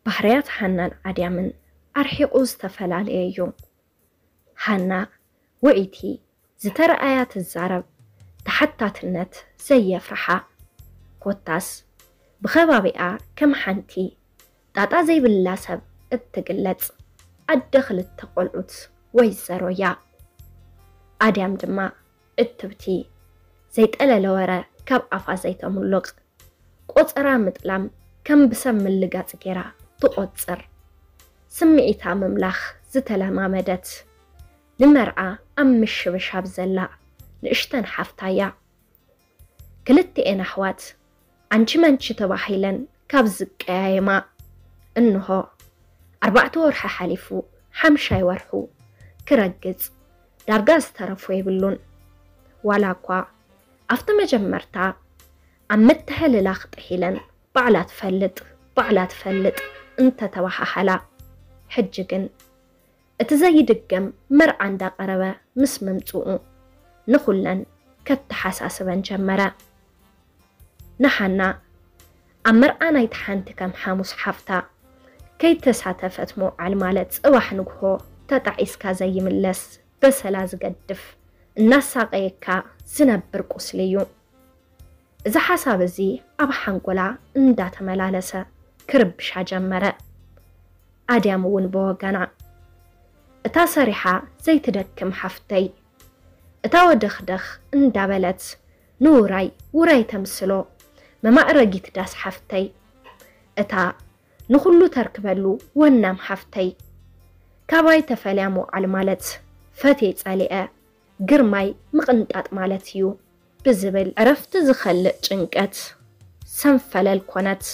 ባህርያት ሃናን ኣድያምን ኣርሒቑ ዝተፈላለየ እዩ። ሃና ውዕይቲ፣ ዝተረኣያ ትዛረብ፣ ተሓታትነት ዘየፍርሓ፣ ኮታስ ብኸባቢኣ ከም ሓንቲ ጣጣ ዘይብላ ሰብ እትግለጽ ኣደ ክልተ ቆልዑት ወይዘሮ እያ። ኣድያም ድማ እትብቲ፣ ዘይጠለለ ወረ ካብ ኣፋ ዘይተምሉቕ፣ ቆጸራ ምጥላም ከም ብሰብ ምልጋጽ ጌራ ትቖጽር፣ ስምዒታ ምምላኽ ዝተለማመደት፣ ንመርዓ ኣብ ምሽብሻብ ዘላ ንእሽተን ሓፍታ እያ። ክልቲኤን ኣሕዋት ዓንቺ መንቺ ተባሂለን ካብ ዝቀያየማ እንሆ ኣርባዕተ ወርሒ ሓሊፉ፣ ሓምሻይ ወርሑ ክረግጽ ዳርጋ ዝተረፎ የብሉን። ዋላ እኳ ኣብቲ መጀመርታ ኣብ ምትሕልላኽ ጥሒለን ባዕላ ትፈልጥ፣ ባዕላ ትፈልጥ እንተተባሃሃላ፣ ሕጂ ግን እቲ ዘይድገም መርዓ እንዳቐረበ ምስ ምምጽኡ ንኹለን ከተሓሳስበን ጀመረ። ንሓና ኣብ መርዓ ናይቲ ሓንቲ ከም ሓሙስ ሓፍታ ከይተሳተፈት ምውዓል ማለት ጽባሕ ንግሆ ተጣዒስካ ዘይምለስ በሰላ ዝገድፍ እናሳቐየካ ዝነብር ቁስሊ እዩ። እዚ ሓሳብ እዚ ኣብ ሓንጎላ እንዳተመላለሰ ክርብሻ ጀመረ። ኣድያም እውን ብወገና፣ እታ ሰሪሓ ዘይትደክም ሓፍተይ፣ እታ ወደኽደኽ እንዳበለት ንውራይ ውራይ ተምስሎ መማእረጊት ዳስ ሓፍተይ፣ እታ ንኹሉ ተርክበሉ ወናም ሓፍተይ፣ ካባይ ተፈልያ ምውዓል ማለት ፈትየ ጸሊአ ግርማይ ምቕንጣጥ ማለት እዩ ብዝብል ዕረፍቲ ዝኸልእ ጭንቀት ሰንፈለል ኮነት።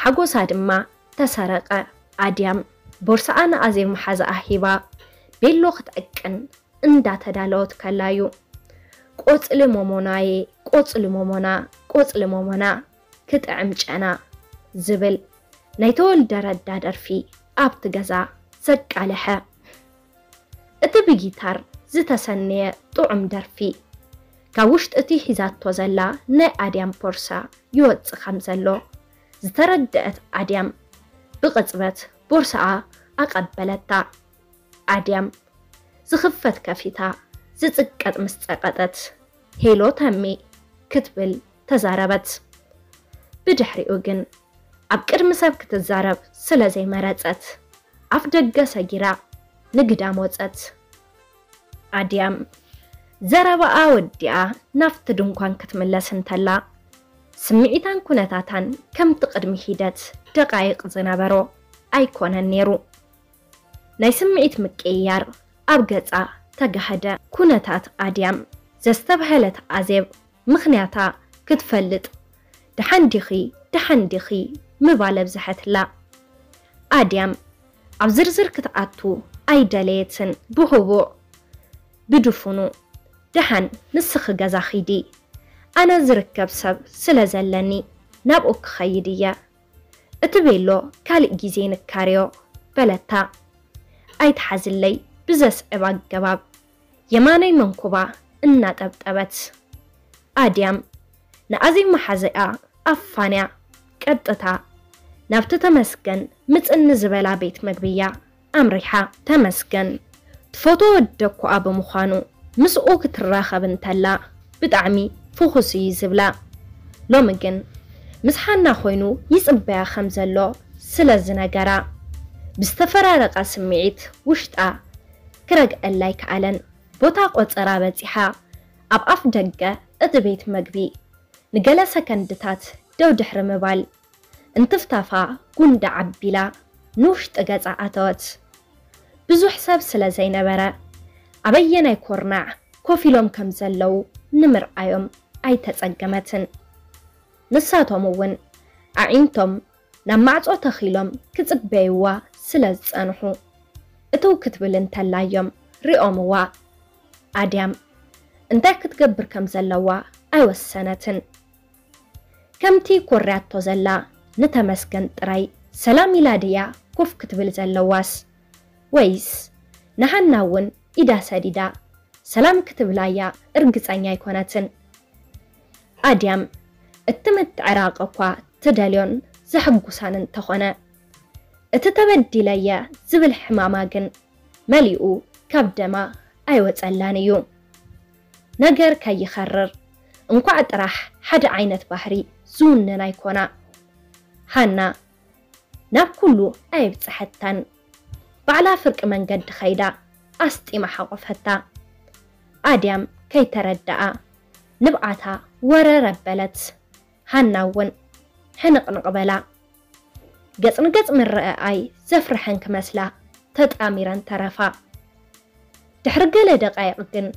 ሓጎሳ ድማ ተሰረቐ። ኣድያም ቦርሳኣ ንኣዜብ መሓዛኣ ሂባ ቤሎ ክትዕቅን እንዳተዳለወት ከላዩ፣ ቆጽሊ ሞሞናየ፣ ቆጽሊ ሞሞና፣ ቆጽሊ ሞሞና፣ ክጥዕም ጨና ዝብል ናይ ተወልደ ረዳ ደርፊ ኣብቲ ገዛ ዘቃለሐ። እቲ ብጊታር ዝተሰነየ ጥዑም ደርፊ፣ ካብ ውሽጢ እቲ ሒዛቶ ዘላ ናይ ኣድያም ቦርሳ ይወጽእ ከም ዘሎ ዝተረደአት ኣድያም፣ ብቕጽበት ቦርሳኣ ኣቐበለታ። ኣድያም ዝኽፈት ከፊታ፣ ዝጽቀጥ ምስ ጸቀጠት፣ "ሄሎ ተሜ" ክትብል ተዛረበት። ብድሕሪኡ ግን ኣብ ቅድሚ ሰብ ክትዛረብ ስለ ዘይመረጸት፣ ኣፍ ደገ ሰጊራ ንግዳም ወጸት። ኣድያም ዘረባኣ ወዲኣ ናብቲ ድንኳን ክትምለስ እንተላ፣ ስምዒታን ኩነታታን ከምቲ ቅድሚ ሒደት ደቃይቕ ዝነበሮ ኣይኮነን ነይሩ። ናይ ስምዒት ምቅይያር ኣብ ገጻ ተጋህደ። ኩነታት ኣድያም ዘስተብሀለት ኣዜብ፣ ምኽንያታ ክትፈልጥ፣ "ደሓን ዲኺ? ደሓን ዲኺ?" ምባል ኣብዝሐትላ። ኣድያም ኣብ ዝርዝር ክትኣቱ ኣይደለየትን። ብህቡዕ፣ ብድፉኑ፣ "ደሓን ንስኺ ገዛ ኺዲ፣ ኣነ ዝርከብ ሰብ ስለ ዘለኒ ናብኡ ክኸይድ እየ። እቲ ቤሎ ካልእ ግዜ ንካርዮ" በለታ። ኣይትሓዝለይ ብዘስዕብ ኣገባብ የማናይ መንኩባ እናጠብጠበት። ኣድያም ንኣዜብ መሓዘኣ ኣፋንያ ቀጥታ ናብቲ ተመስገን ምጽኒ ዝበላ ቤት መግቢ እያ ኣምሪሓ። ተመስገን ትፈትዎ ወዲ ኣኮኣ ብምዃኑ ምስኡ ክትራኸብ እንተላ ብጣዕሚ ፍኹስ እዩ ዝብላ። ሎሚ ግን ምስ ሓና ኮይኑ ይጽበያ ከም ዘሎ ስለ ዝነገራ ብዝተፈራረቐ ስምዒት ውሽጣ ክረግዐላ ኣይከኣለን። ቦታ ቆጸራ በጺሓ ኣብ ኣፍ ደገ እቲ ቤት መግቢ ንገለ ሰከንድታት ደው ድሕሪ ምባል፣ እንትፍታፋ ጉንዲ ዓቢላ ንውሽጢ ገጻ ኣተወት። ብዙሕ ሰብ ስለ ዘይነበረ፣ ኣበየናይ ኮርናዕ ኮፍ ኢሎም ከም ዘለዉ ንምርኣዮም ኣይተጸገመትን። ንሳቶም እውን ኣዒንቶም ናብ ማዕጾ ተኺሎም ክጽበይዋ ስለ ዝጸንሑ፣ እትው ክትብል እንተላዮም ሪኦምዋ። ኣድያም እንታይ ክትገብር ከም ዘለዋ ኣይወሰነትን። ከምቲ ኮርያቶ ዘላ ንተመስገን ጥራይ ሰላም ኢላ ድያ ኮፍ ክትብል ዘለዋስ፣ ወይስ ንሃና እውን ኢዳ ሰዲዳ ሰላም ክትብላያ እርግጸኛ ኣይኮነትን። ኣድያም እቲ ምትዕራቕ እኳ ትደልዮን ዘሐጉሳን እንተኾነ፣ እቲ ተበዲለየ ዝብል ሕማማ ግን መሊኡ ካብ ደማ ኣይወጸላን እዩ። ነገር ከይኸርር እንኳዕ ጥራሕ ሓደ ዓይነት ባህሪ ዝውንን ኣይኮና። ሃና ናብ ኩሉ ኣየብጽሐታን። ባዕላ ፍርቂ መንገዲ ከይዳ ኣስጢማ ሓቆፈታ። ኣድያም ከይተረደኣ ንብዓታ ወረር ኣበለት። ሃና እውን ሕንቕንቕ በላ። ገጽ ንገጽ ምርኣኣይ ዘፍርሐን ክመስላ ተጣሚረን ተረፋ። ድሕሪ ገለ ደቃይቕ ግን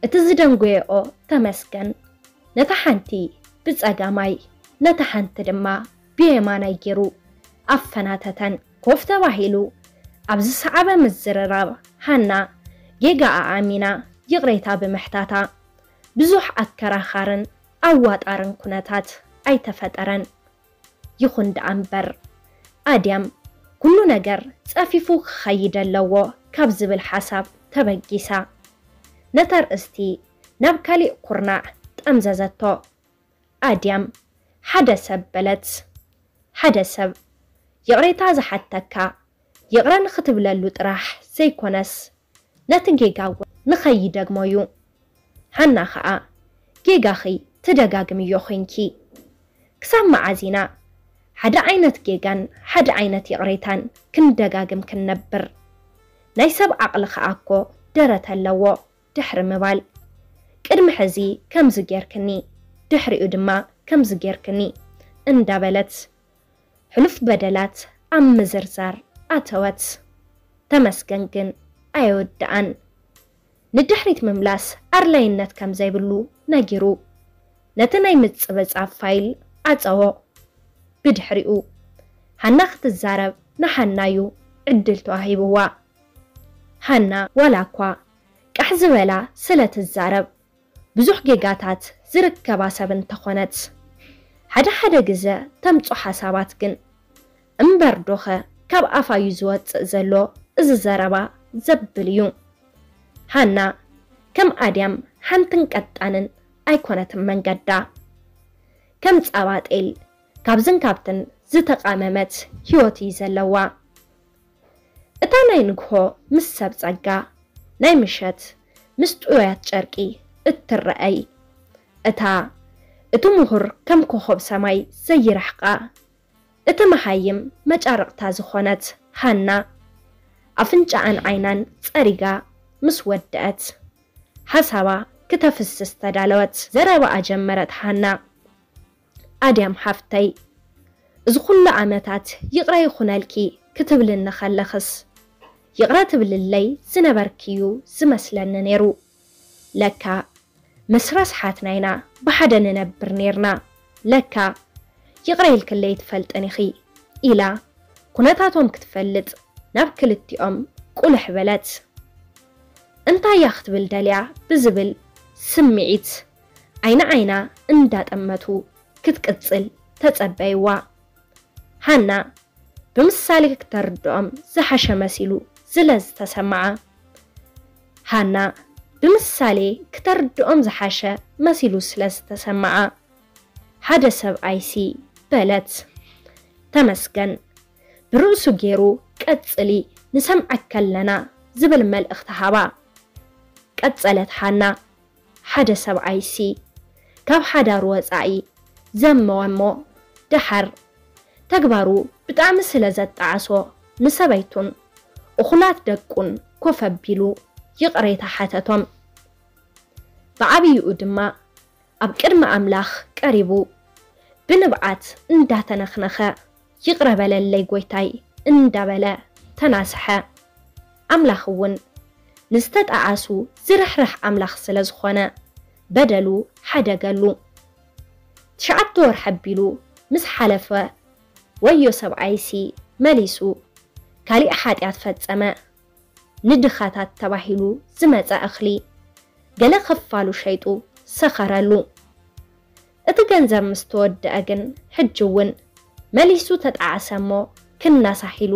እቲ ዝደንጎየኦ ተመስገን ነታ ሓንቲ ብጸጋማይ ነታ ሓንቲ ድማ ብየማናይ ገይሩ ኣፈናተተን። ኮፍ ተባሂሉ ኣብ ዝሰዓበ ምዝርራብ ሃና ጌጋኣ ኣሚና ይቕሬታ ብምሕታታ ብዙሕ ኣከራኻርን ኣዋጣርን ኩነታት ኣይተፈጠረን። ይኹን ደኣ እምበር ኣድያም ኩሉ ነገር ጸፊፉ ክኸይድ ኣለዎ ካብ ዝብል ሓሳብ ተበጊሳ ነታ ርእስቲ ናብ ካሊእ ኩርናዕ ጠምዘዘቶ። ኣድያም ሓደ ሰብ በለት። ሓደ ሰብ ይቕሬታ ዝሓተካ ይቕረ ንኽትብለሉ ጥራሕ ዘይኮነስ ነቲ ጌጋ እውን ንኸይደግሞ እዩ። ሃና ኸኣ ጌጋኺ ትደጋግምዮ ኾይንኪ። ክሳብ መዓዝ ኢና ሓደ ዓይነት ጌጋን ሓደ ዓይነት ይቕሬታን ክንደጋግም ክንነብር? ናይ ሰብ ዓቕሊ ኸኣ እኮ ደረት ኣለዎ። ድሕሪ ምባል ቅድሚ ሕዚ ከምዚ ጌርክኒ፣ ድሕሪኡ ድማ ከምዚ ጌርክኒ እንዳበለት ሕሉፍ በደላት ኣብ ምዝርዛር ኣተወት። ተመስገን ግን ኣየወድኣን። ንድሕሪት ምምላስ ኣድላይነት ከም ዘይብሉ ነጊሩ ነቲ ናይ ምጽብጻብ ፋይል ዓጸዎ። ብድሕሪኡ ሃና ክትዛረብ ንሃናዩ ዕድል ተዋሂብዋ። ሃና ዋላ እኳ ቃሕ ዝበላ ስለ ትዛረብ ብዙሕ ጌጋታት ዝርከባ ሰብ እንተኾነት ሓደ ሓደ ግዘ ተምጾ ሓሳባት ግን እምበር ዶኸ ካብ ኣፋዩ ዝወጽእ ዘሎ እዚ ዘረባ ዘብል እዩ። ሃና ከም ኣድያም ሓንትን ቀጣንን ኣይኮነትን መንገዳ። ከም ጻባ ጤል ካብዝን ካብትን ዝተቓመመት ህይወት እዩ ዘለዋ። እታ ናይ ንግሆ ምስ ሰብ ጸጋ ናይ ምሸት ምስ ጥውያት ጨርቂ እትረኣይ እታ እቲ ምሁር ከም ኮኾብ ሰማይ ዘይረሕቃ እቲ መሃይም መጫርቕታ ዝኾነት ሃና ኣፍንጫኣን ዓይናን ጸሪጋ ምስ ወደአት ሓሳባ ክተፍስስ ተዳለወት። ዘረባኣ ጀመረት ሃና። ኣድያም ሓፍተይ፣ እዚ ኩሉ ዓመታት ይቕረ ይኹነልኪ ክትብልኒ ከለኽስ ይቕረ ትብልለይ ዝነበርኪ እዩ ዝመስለኒ ነይሩ። ለካ ምስ ረስሓትና ኢና ብሓደ ንነብር ነይርና። ለካ ይቕረ ኢልክለይ ትፈልጥን ኢኺ ኢላ ኩነታቶም ክትፈልጥ ናብ ክልቲኦም ቁልሕ በለት። እንታይ እያ ክትብል ደልያ ብዝብል ስምዒት ዓይኒ ዓይና እንዳጠመቱ ክትቅጽል ተጸበይዋ። ሃና ብምሳሌ ክተርድኦም ዝሓሸ መሲሉ ስለ ዝተሰምዓ። ሃና ብምሳሌ ክተርድኦም ዝሓሸ መሲሉ ስለ ዝተሰምዓ ሓደ ሰብኣይሲ በለት። ተመስገን ብርእሱ ገይሩ ቀጽሊ ንሰምዐካ ኣለና ዝብል መልእኽቲ ሃባ። ቀጸለት ሃና ሓደ ሰብኣይሲ ካብ ሓዳሩ ወጻኢ ዘመወ እሞ ደሓር ተግባሩ ብጣዕሚ ስለ ዘጣዓሶ ንሰበይቱን እኹላት ደቁን ኮፍ ኣቢሉ ይቕሬታ ሓተቶም። ብዓብይኡ ድማ ኣብ ቅድሚ ኣምላኽ ቀሪቡ ብንብዓት እንዳተነኽነኸ ይቕረ በለለይ ጎይታይ እንዳበለ ተናስሐ። ኣምላኽ እውን ንዝተጣዓሱ ዝርሕርሕ ኣምላኽ ስለ ዝኾነ በደሉ ሓደገሉ። ትሽዓተ ወርሒ ኣቢሉ ምስ ሓለፈ ወዮ ሰብኣይሲ መሊሱ ካሊእ ሓጢኣት ፈጸመ። ንድኻታት ተባሂሉ ዝመጸ እኽሊ ገለ ክፋሉ ሸይጡ ሰኸረሉ። እቲ ገንዘብ ምስ ተወደአ ግን ሕጂ እውን መሊሱ ተጣዓሰ እሞ ክናሳሕ ኢሉ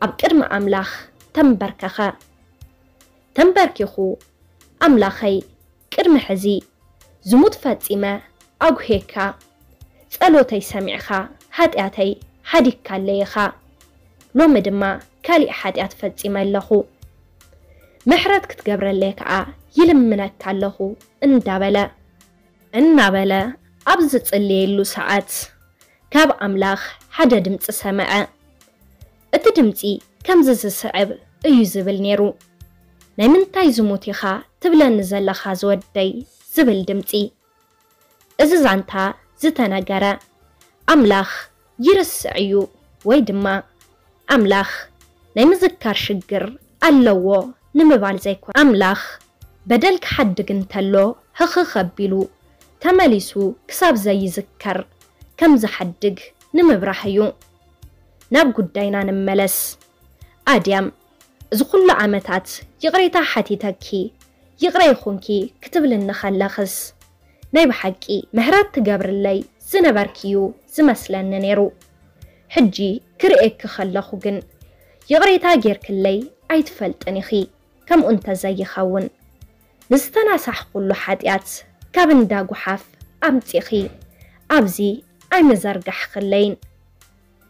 ኣብ ቅድሚ ኣምላኽ ተንበርከኸ። ተንበርኪኹ ኣምላኸይ ቅድሚ ሕዚ ዝሙት ፈጺመ ኣጉሄካ፣ ጸሎተይ ሰሚዕኻ፣ ሓጢኣተይ ሓዲግካለይ ኢኻ። ሎሚ ድማ ካሊእ ሓጢኣት ፈጺመ ኣለኹ። ምሕረት ክትገብረለይ ከኣ ይልምነካ ኣለኹ እንዳበለ፣ እናበለ ኣብ ዝጽልየሉ ሰዓት ካብ ኣምላኽ ሓደ ድምጺ ሰምዐ። እቲ ድምጺ ከምዚ ዝስዕብ እዩ ዝብል ነይሩ፣ "ናይ ምንታይ ዝሙት ኢኻ ትብለኒ ዘለኻ ዝወደይ?" ዝብል ድምጺ። እዚ ዛንታ ዝተነገረ ኣምላኽ ይርስዕ እዩ ወይ ድማ ኣምላኽ ናይ ምዝካር ሽግር ኣለዎ ንምባል ዘይኮነ፣ ኣምላኽ በደል ክሓድግ እንተሎ ህኽኽ ኣቢሉ ተመሊሱ ክሳብ ዘይዝከር ከም ዝሓድግ ንምብራህ እዩ። ናብ ጉዳይና ንመለስ። ኣድያም፣ እዚ ኩሉ ዓመታት ይቕሬታ ሓቲተኪ፣ ይቕረ ይኹንኪ ክትብልኒ ከለኽስ፣ ናይ ብሓቂ ምሕረት ትገብርለይ ዝነበርኪ እዩ ዝመስለኒ ነይሩ። ሕጂ ክርእየኪ ከለኹ ግን፣ ይቕሬታ ጌርክለይ ኣይትፈልጥን ኢኺ። ከምኡ እንተዘይኸውን፣ ንዝተናሳሕኩሉ ሓጢኣት ካብ እንዳ ጉሓፍ ኣምጺኺ ኣብዚ ኣይምዘርጋሕክለይን።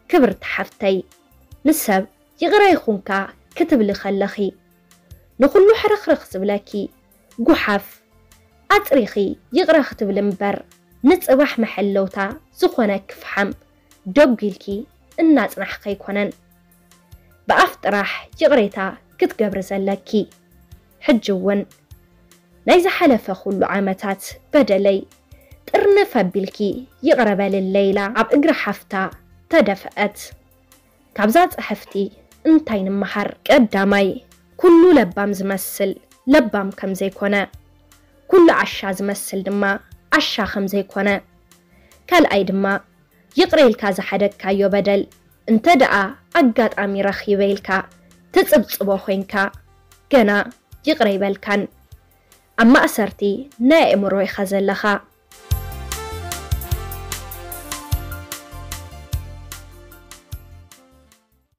ክብርቲ ሓፍተይ፣ ንሰብ ይቕረ ይኹንካ ክትብሊ ከለኺ፣ ንኹሉ ሕርኽርኽ ዝብለኪ ጉሓፍ ኣጽሪኺ ይቕረ ክትብሊ እምበር፣ ንጽባሕ መሐለውታ ዝኾነኪ ፍሓም ደጒልኪ እናጽናሕኪ ኣይኮነን። ብኣፍ ጥራሕ ይቕሬታ ክትገብሪ ዘለኪ። ሕጂ እውን ናይ ዝሓለፈ ኩሉ ዓመታት በደለይ ጥርንፍ ኣቢልኪ ይቕረ በልለይ ኢላ ኣብ እግሪ ሓፍታ ተደፍአት። ካብዛ ጽሕፍቲ እንታይ ንምሃር? ቀዳማይ፣ ኩሉ ለባም ዝመስል ለባም ከም ዘይኮነ፣ ኩሉ ዓሻ ዝመስል ድማ ዓሻ ከም ዘይኮነ፣ ካልኣይ ድማ ይቕረ ኢልካ ዝሓደግካዮ በደል እንተ ደኣ ኣጋጣሚ ረኺበ ኢልካ ትጽብጽቦ ኮይንካ፣ ገና ይቕረ ይበልካን። ኣብ ማእሰርቲ ናይ ኣእምሮ ኢኻ ዘለኻ።